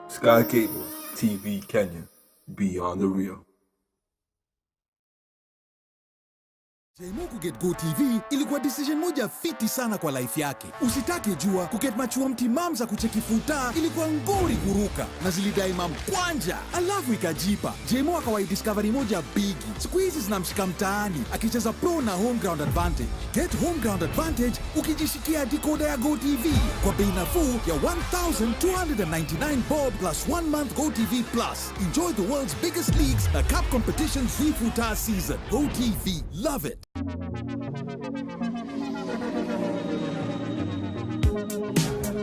Sky Cable TV Kenya, beyond the real. Jmo kuget Go TV ilikuwa decision moja fiti sana kwa life yake. Usitake jua kuget machua mtimam za kucheki futa ilikuwa ngori kuruka na zilidai mamkwanja, alafu ikajipa. Jmo akawai discovery moja bigi. Siku hizi zinamshika mtaani akicheza pro na home ground advantage. Get home ground advantage ukijishikia decoder ya Go TV kwa bei nafuu ya 1299 bob plus 1 month Go TV Plus. Enjoy the world's biggest leagues na cup competitions zifuta season. Go TV, love it.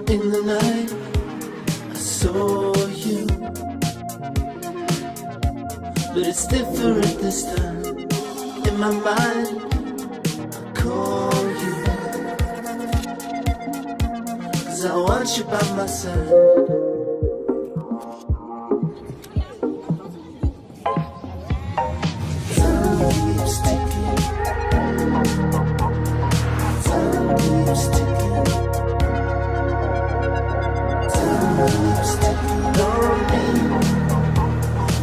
In the night, I saw you, but it's different this time. In my mind, I call you, 'cause I want you by my side. Time keeps ticking. Time keeps ticking. Time keeps ticking on me.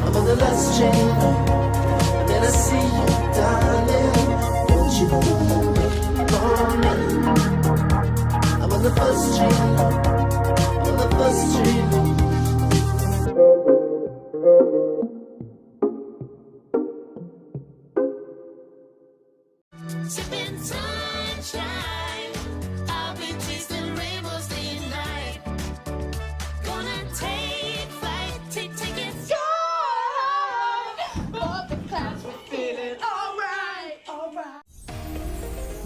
I'm on the last train, and then I see you, darling. Won't you wait for me? I'm on the first train, I'm on the first train. Sipping sunshine, I'll be chasing rainbows day and night. Gonna take flight, take, take it, soar. Above the clouds, we're feeling alright, alright.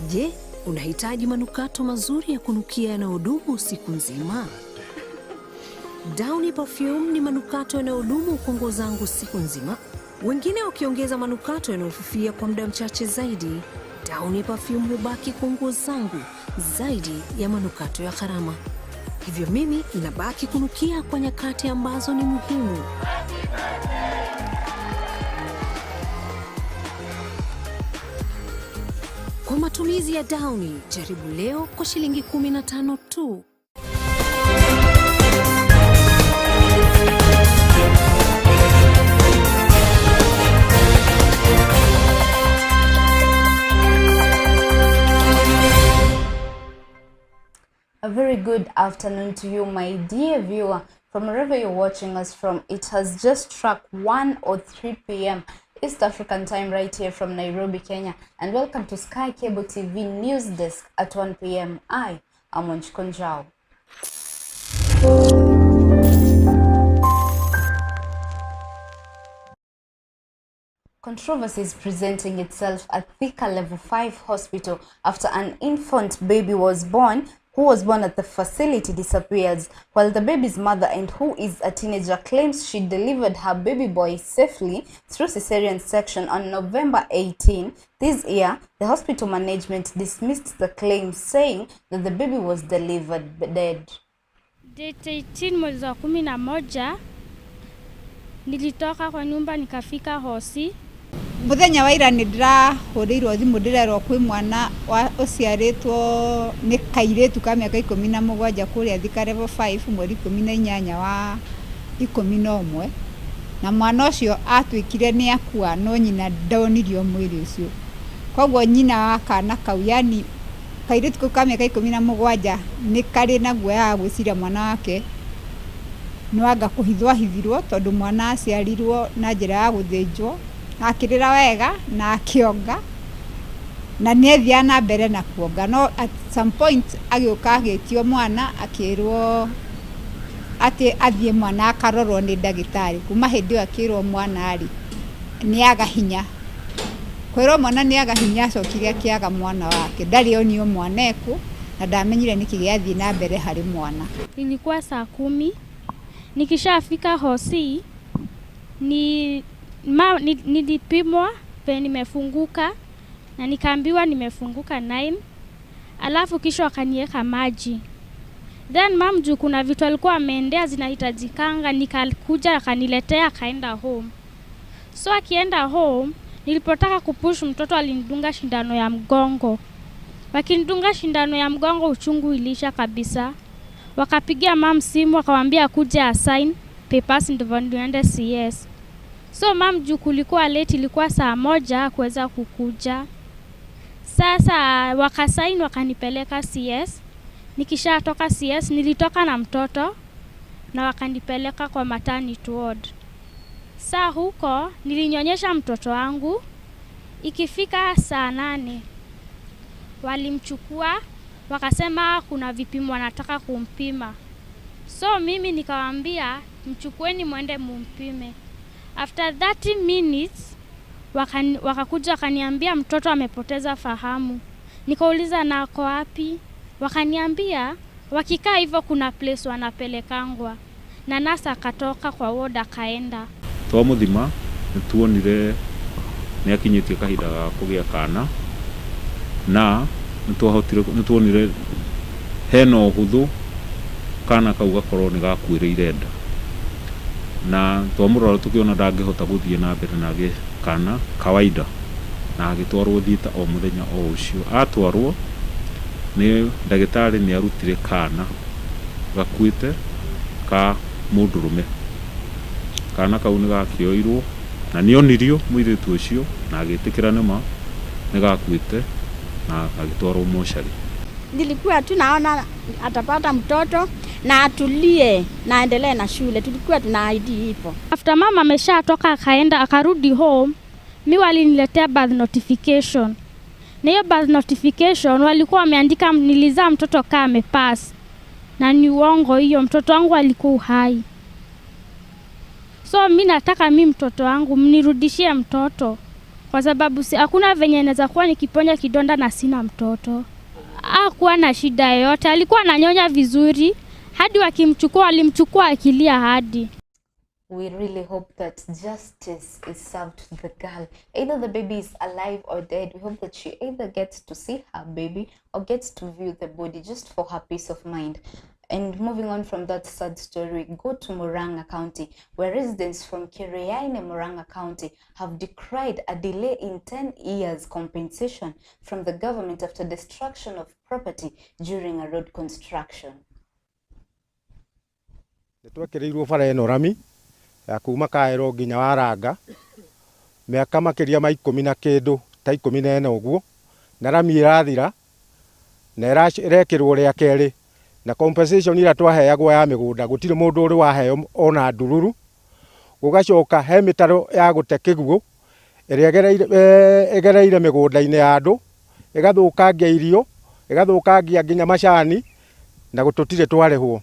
Je, unahitaji manukato mazuri ya kunukia yanayodumu siku nzima? Downy Perfume ni manukato yanayodumu kwa nguo zangu siku nzima. Wengine wakiongeza manukato yanayofifia kwa muda mchache zaidi, Downy Perfume hubaki kwa nguo zangu zaidi ya manukato ya gharama. Hivyo mimi inabaki kunukia kwa nyakati ambazo ni muhimu. Kwa matumizi ya Downy, jaribu leo kwa shilingi 15 tu. A very good afternoon to you, my dear viewer, from wherever you're watching us from. It has just struck 1:03 p.m. East African time right here from Nairobi, Kenya. And welcome to Sky Cable TV News Desk at 1 p.m. I am Wanjiku Njau. Controversy is presenting itself at Thika Level 5 Hospital after an infant baby was born who was born at the facility disappears, while the baby's mother, and who is a teenager, claims she delivered her baby boy safely through cesarean section on November 18 this year. The hospital management dismissed the claim, saying that the baby was delivered dead. Date 18 mwezi wa 11 nilitoka kwa nyumba nikafika hosi. Muthenya wa ira nĩ ndĩrahũrĩirwo thimũ ndĩrerwo kwĩ mwana ũciarĩtwo nĩ kairĩtu ka mĩaka 17 kũrĩa Thika Level 5 mweri 18 wa 11 na mwana ũcio atuĩkire nĩ akua no nyina ndonirio mwĩrĩ ũcio. Koguo nyina wa kana kau, yani kairĩtu kau ka mĩaka 17 nĩ karĩ na guoya wa gwĩciria mwana wake nĩ anga kũhithwo ahithirwo tondũ mwana aciarirwo na njĩra ya gũthĩnjwo, akĩrĩra wega na akĩonga na nĩathiaga na mbere na kuonga, no at some point agĩũka agĩtio mwana akĩrwo atĩ athiĩ mwana akarorwo nĩ ndagĩtarĩ. Kuma hĩndĩ ĩyo akĩrwo mwana rĩ nĩ aga hinya, kwĩrwo mwana nĩ aga hinya, acokire akĩaga mwana wake, ndarĩ onio mwana ekũ na ndamenyire nĩkĩ gĩathiĩ na mbere harĩ mwana. Ilikuwa saa 10 nikishafika hosi nilipimwa pe nimefunguka na nikaambiwa nimefunguka 9, alafu kisha wakaniweka maji. Then mam juu kuna vitu alikuwa ameendea zinahitajikanga, nikakuja akaniletea akaenda home. So akienda home, nilipotaka kupush mtoto alinidunga shindano ya mgongo. Wakinidunga shindano ya mgongo uchungu ilisha kabisa. Wakapigia mam simu wakawambia akuje asign papers ndivyo niende CS. So mam juu kulikuwa late, ilikuwa saa 1 kuweza kukuja. Sasa wakasign wakanipeleka CS. Nikishatoka CS nilitoka na mtoto na wakanipeleka kwa maternity ward. Saa huko nilinyonyesha mtoto wangu. Ikifika saa 8 walimchukua wakasema kuna vipimo wanataka kumpima. So mimi nikawaambia mchukueni mwende mumpime. After 30 minutes wakakuja wakaniambia mtoto amepoteza fahamu. Nikauliza na ako wapi? Wakaniambia wakikaa hivyo kuna place wanapelekangwa. Na nasa akatoka kwa ward akaenda. Twamuthima nituonire ni akinyitie kahinda ga kugia kana na nitwahotire nituonire hena uhuthu kana kau gakorwo ni gakuĩrĩire nda na twamũrora tukiona ndangĩhota gũthiĩ na mbere na agĩe kana kawaida na agĩtwarwo thieta o mũthenya o ũcio. Atwarwo nĩ ndagĩtarĩ nĩ arutire kana gakuĩte ka mũndũrũme. Kana kau nĩ gakĩoirwo na nĩonirio mũirĩtu ũcio na agĩtĩkĩra nĩma nĩ gakuĩte na agĩtwarwo mocarĩ. Nilikuwa tu naona atapata mtoto na atulie na aendelee na shule. Tulikuwa tuna ID ipo. After mama ameshatoka akaenda akarudi home, mi waliniletea birth notification. Na hiyo birth notification walikuwa wameandika nilizaa mtoto kama amepass. Na ni uongo hiyo, mtoto wangu alikuwa uhai. So mi nataka mi mtoto wangu mnirudishie mtoto, kwa sababu hakuna venye naweza kuwa nikiponya kidonda na sina mtoto. Hakuwa na shida yoyote, alikuwa ananyonya vizuri, hadi wakimchukua walimchukua akilia hadi. We really hope that justice is served to the girl. Either the baby is alive or dead. We hope that she either gets to see her baby or gets to view the body, just for her peace of mind. And moving on from that sad story, go to Murang'a County, where residents from Kiriaini, Murang'a County have decried a delay in 10 years compensation from the government after destruction of property during a road construction. Nĩtwekĩrĩirwo bara ĩno rami ya kuma Kaero nginya Waranga mĩaka makĩria ma 10 na kĩndũ ta 14 ũguo, na rami ĩrathira na ĩrekĩrwo rĩa kerĩ, na compensation ĩrĩa twaheagwo ya mĩgũnda gũtirĩ mũndũ ũrĩ waheo ona ndururu. Gũgacoka he mĩtaro ya gũte kĩguũ ĩrĩa ĩgereire mĩgũnda-inĩ ya andũ, ĩgathũkangia irio, ĩgathũkangia nginya macani, na gũtũtirĩ twarĩhwo.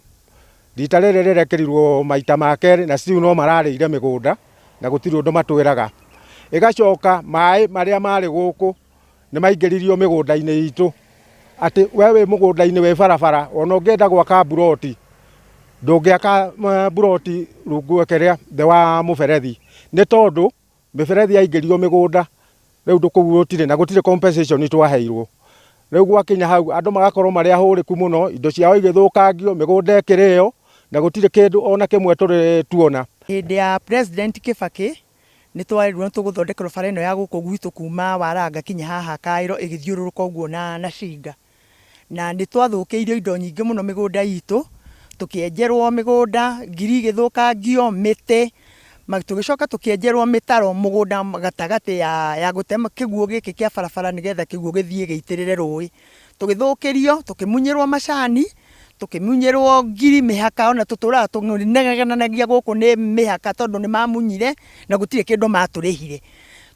Rita rĩrĩ rĩrekĩrirwo maita ma kerĩ na still no mararĩire mĩgũnda na gũtirĩ ũndũ matwĩraga. Ĩgacoka maĩ marĩa marĩ gũkũ nĩ maingĩririo mĩgũnda-inĩ itũ, atĩ we wĩ mũgũnda-inĩ wĩ barabara, ona ũngĩenda gwaka mburoti ndũngĩaka mburoti rungu kĩrĩa thĩ wa mũberethi, nĩ tondũ mĩberethi yaingĩrio mĩgũnda rĩu ndũkũu gũtirĩ na gũtirĩ compensation twaheirwo. Rĩu gwakinya hau andũ magakorwo marĩ ahũrĩku mũno, indo ciao igĩthũkangio, mĩgũnda ĩkĩrĩo na gũtirĩ kĩndũ ona kĩmwe tũrĩ tuona. Hĩndĩ ya President Kibaki nĩ twarirwo tũgũthondekerwo bara ĩno ya gũkũ gwitũ kuma Waranga kinya haha Kairo ĩgĩthiũrũrũka ũguo na Cinga, na nĩ twathũkĩirio indo nyingĩ mũno mĩgũnda itũ, tũkĩenjerwo mĩgũnda ngiri igĩthũkangio mĩtĩ, tũgĩcoka tũkĩenjerwo mĩtaro mũgũnda gatagatĩ ya gũtema kĩguũ gĩkĩ kĩa barabara nĩgetha kĩguũ gĩthiĩ gĩitĩrĩre rũĩ. Tũgĩthũkĩrio, tũkĩmunyĩrwo macani, tũkĩmunyĩrwo ngiri mĩhaka, ona tũtũraga tũnegenanagia gũkũ nĩ mĩhaka tondũ nĩ mamunyire na gũtirĩ kĩndũ matũrĩhire.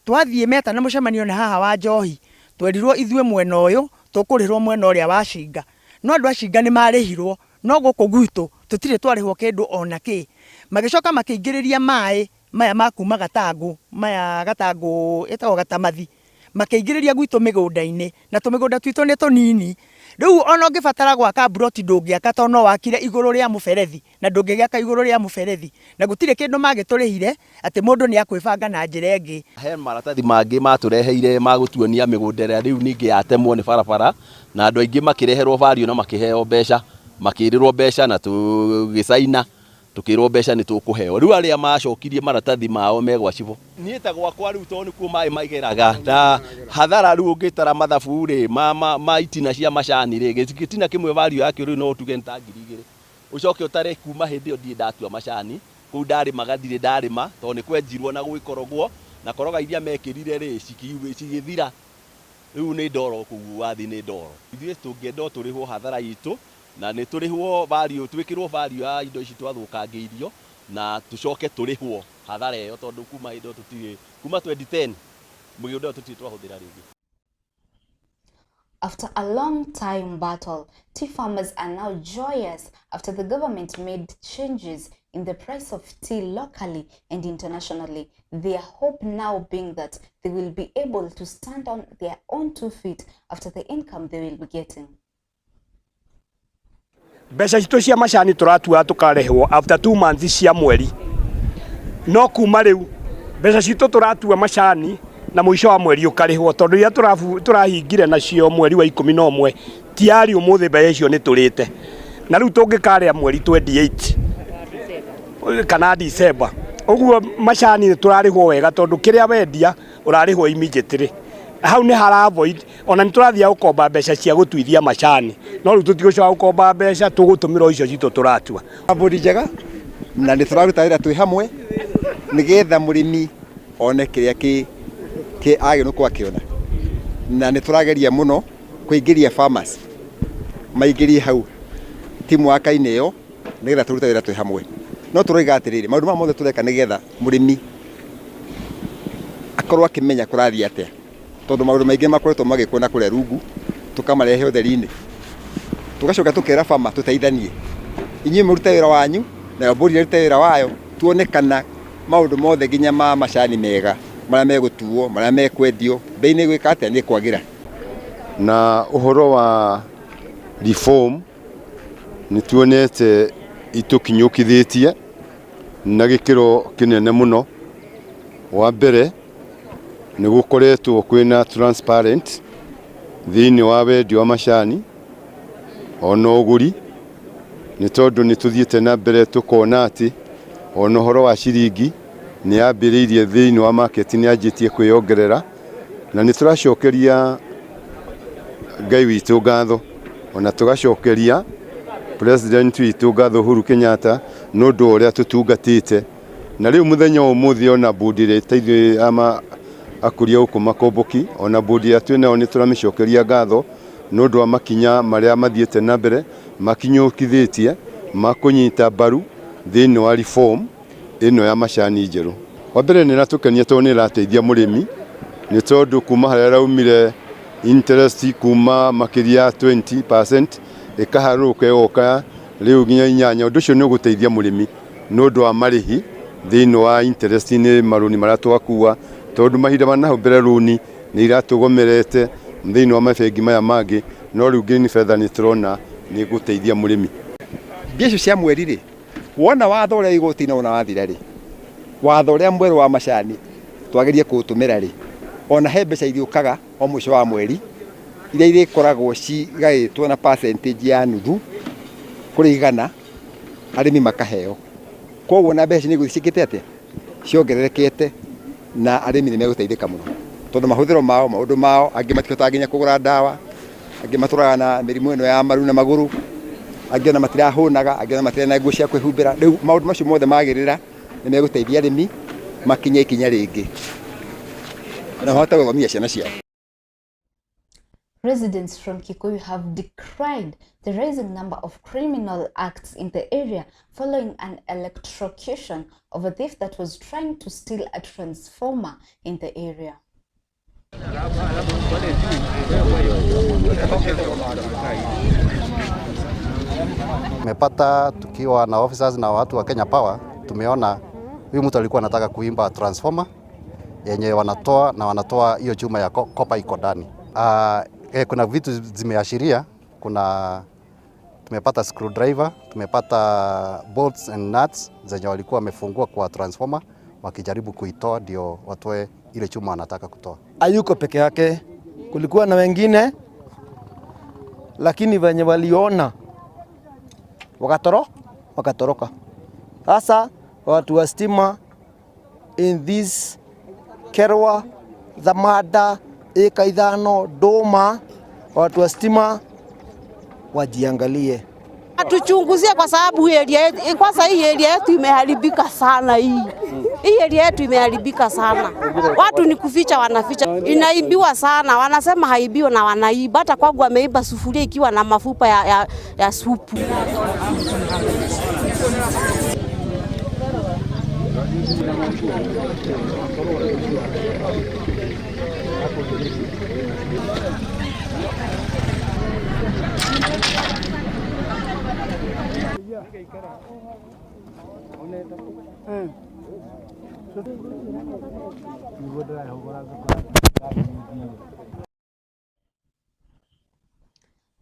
Twathiĩ metana mũcemanio na haha wa njohi, twerirwo ithuĩ mwena ũyũ tũkũrĩrwo mwena ũrĩa wa Cinga, no andũ a Cinga nĩ marĩhirwo, no gũkũ gwitũ tũtirĩ twarĩhwo kĩndũ ona kĩ. Magĩcoka makĩingĩrĩria maĩ maya ma kuma Gatangũ, maya Gatangũ ĩtagwo Gatamathi, makĩingĩrĩria gwitũ mĩgũnda-inĩ, na tũmĩgũnda twitũ nĩ tũnini. Rĩu ona ũngĩbatara gwaka mburoti ndũngĩaka tondũ no wakire igũrũ rĩa mũberethi, na ndũngĩgĩaka igũrũ rĩa mũberethi, na gũtirĩ kĩndũ magĩtũrĩhire atĩ mũndũ nĩ akwĩbanga na njĩra ĩngĩ. He maratathi mangĩ matũreheire ma gũtuonia mĩgũnda ĩrĩa rĩu ningĩ yatemwo nĩ barabara, na andũ aingĩ makĩreherwo value na makĩheo mbeca. Makĩrĩrwo mbeca na tũgĩcaina, tukirwo mbeca nĩ tũkũheo. Rĩu arĩa macokirie maratathi mao megwa cibũ. Niĩ ta gwakwa rĩu tondũ nĩkuo maĩ maigeraga na hathara, rĩu ũngĩtara mathabu rĩ ma itina cia macani rĩ, gĩtina kĩmwe value yakĩo rĩu no ũtuge nĩ ta 2000. Ũcoke ũtare kuma hĩndĩ ĩyo ndirĩ ndatua macani kũu, ndarĩmaga ndirĩ ndarĩma tondũ nĩ kwenjirwo na gwĩkorogwo na koroga iria mekĩrire rĩ cigĩthira. Rĩu nĩ ndoro kũu wathi nĩ ndoro. Ithuĩ tũngĩenda o tũrĩhwo hathara itũ na nĩ tũrĩhwo value, twĩkĩrwo value ya indo ici twathũkangĩirio na tũcoke tũrĩhwo hathara ĩyo, tondũ kuma hĩndĩ ĩyo tũtirĩ, kuma 2010 mũgũnda ũyũ tũtirĩ twahũthĩra rĩngĩ. After a long time battle, tea farmers are now joyous after the government made changes in the price of tea locally and internationally. Their hope now being that they will be able to stand on their own two feet after the income they will be getting. Mbeca citũ cia macani tũratuaga tũkarĩhwo after 2 months cia mweri, no kuma rĩu mbeca citũ tũratua macani na mũico wa mweri ũkarĩhwo, tondũ iria tũrahingire nacio mweri wa 11 tiari ũmũthĩ mbeca icio nĩ tũrĩte, na rĩu tũngĩkarĩa mweri 28 kana December ũguo. Macani nĩ tũrarĩhwo wega tondũ kĩrĩa wendia ũrarĩhwo immediately. Hau nĩ hara avoid ona nĩ tũrathiĩ gũkomba mbeca cia gũtuithia macani, no rĩu tũtigũcoka gũkomba mbeca, tũgũtũmĩra o icio citũ tũratua. Mbũri njega na nĩ tũraruta wĩra twĩ hamwe nĩgetha mũrĩmi one kĩrĩa kĩ agĩrĩirwo gũkorwo akĩona, na nĩ tũrageria mũno kũingĩria farmers maingĩrie hau timu waka-inĩ ĩyo nĩgetha tũrute wĩra twĩ hamwe. No tũroiga atĩrĩrĩ, maũndũ maya mothe tũreka nĩgetha mũrĩmi akorwo akĩmenya kũrathiĩ atĩa, tondũ maũndũ maingĩ makoretwo magĩkwo na kũrĩa rungu tũkamarehe ũtheri-inĩ, tũgacoka tũkera farmer tũteithanie, inyuĩ mũrute wĩra wanyu nayo mbũri ĩrute wĩra wayo, tuone kana maũndũ mothe nginya ma macani mega marĩa megũtuo, marĩa mekwendio, bei nĩ ĩgwĩka atĩa, nĩ ĩkwagĩra. Na ũhoro wa reform nĩ tuonete itũkinyũkithĩtie na gĩkĩro kĩnene mũno. Wa mbere, nĩ gũkoretwo kwĩna transparent thĩinĩ wa wendia wa macani ona ũgũri, nĩ tondũ nĩ tũthiĩte na mbere tũkona atĩ ona ũhoro wa ciringi nĩ yambĩrĩirie thĩinĩ wa market, nĩ yanjĩtie kwĩyongerera, na nĩ tũracokeria Ngai witũ ngatho, ona tũgacokeria president witũ ngatho Uhuru Kenyatta nĩ ũndũ wa ũrĩa tũtungatĩte. Na rĩu mũthenya wa ũmũthĩ ona bodi ĩrĩa ĩteithĩrĩria ama akũria gũkũ Makomboki, ona bodi ĩrĩa twĩnayo nĩ tũramĩcokeria ngatho nĩ ũndũ wa makinya marĩa mathiĩte na mbere makinyũkithĩtie ma kũnyita mbaru thĩinĩ wa reform ĩno ya macani njerũ. Wa mbere, nĩ ĩratũkenia tondũ nĩ ĩrateithia mũrĩmi, nĩ tondũ kuma harĩa ĩraumire interest kuma makĩria ya 20% ĩkaharũrũka ĩgoka rĩu nginya 8. Ũndũ ũcio nĩ ũgũteithia mũrĩmi nĩ ũndũ wa marĩhi thĩinĩ wa interest nĩ marũni marĩa twakua, tondũ mahinda ma nahau mbere rũni nĩ iratũgomerete thĩinĩ wa mabengi maya mangĩ, no rĩu Green Feather nĩ tũrona nĩ ĩgũteithia mũrĩmi. Mbia icio cia mweri rĩ, wona watho ũrĩa igoti-inĩ wona wathira rĩ, watho ũrĩa mwerũ wa macani twagerie kũũtũmĩra rĩ, ona he mbeca iriũkaga o mũico wa mweri iria irĩkoragwo cigaĩtwo na percentage ya nuthu kũrĩ igana, arĩmi makaheo. Koguo na mbeca nĩ igũthiĩ ciĩkĩte atĩa, ciongererekete, na arĩmi nĩ megũteithĩka mũno tondũ mahũthĩro mao, maũndũ mao, angĩ matihotaga nginya kũgũra ndawa, angĩ matũraga na mĩrimũ ĩno ya maru na magũrũ, angĩ ona matirahũnaga, angĩ ona matirĩ na nguo cia kwĩhumbĩra. Rĩu maũndũ macio mothe magĩrĩra nĩ megũteithia arĩmi makinye ikinya rĩngĩ na mahote gũthomithia ciana ciao. Residents from Kikuyu have decried the rising number of criminal acts in the area following an electrocution of a thief that was trying to steal a transformer in the area. Tumepata tukiwa na officers na watu wa Kenya Power, tumeona huyu mtu alikuwa anataka kuiba transformer yenye wanatoa na wanatoa hiyo chuma ya copper iko ndani. Kuna vitu zimeashiria, kuna tumepata screwdriver, tumepata bolts and nuts zenye walikuwa wamefungua kwa transformer wakijaribu kuitoa ndio watoe ile chuma wanataka kutoa. Hayuko peke yake, kulikuwa na wengine, lakini venye waliona Wakatoroka. Sasa watu wa stima in this Kerwa, Thamada, eka 5, Doma, watu wa stima wajiangalie. Atuchunguzie kwa sababu area yetu, kwanza hii area yetu imeharibika sana hii. Hii area yetu imeharibika sana. Watu ni kuficha wanaficha. Inaibiwa sana. Wanasema haibiwa na wanaiba. Hata kwangu wameiba sufuria ikiwa na mafupa ya supu.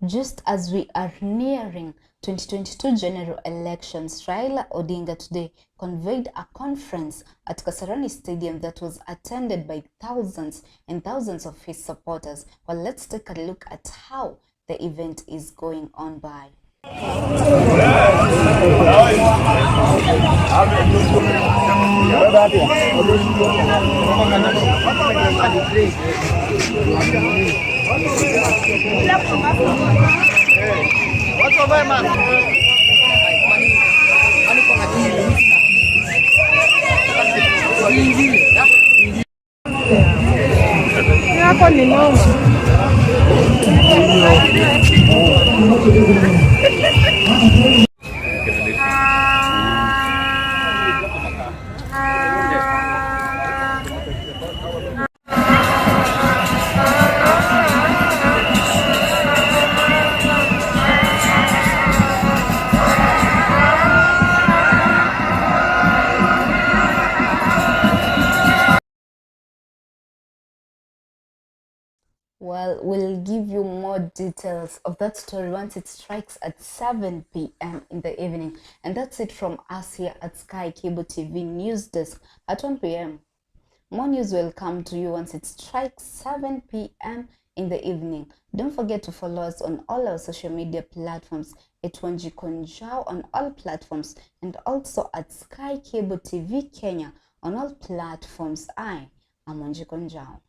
Just as we are nearing 2022 general elections, Raila Odinga today convened a conference at Kasarani Stadium that was attended by thousands and thousands of his supporters. Well, let's take a look at how the event is going on by. Well, we'll give you more details of that story once it strikes at 7 p.m. in the evening. And that's it from us here at Sky Cable TV News Desk at 1 p.m. More news will come to you once it strikes 7 p.m. in the evening. Don't forget to follow us on all our social media platforms at Wanjiku Njau on all platforms, and also at Sky Cable TV Kenya on all platforms. I am Wanjiku Njau.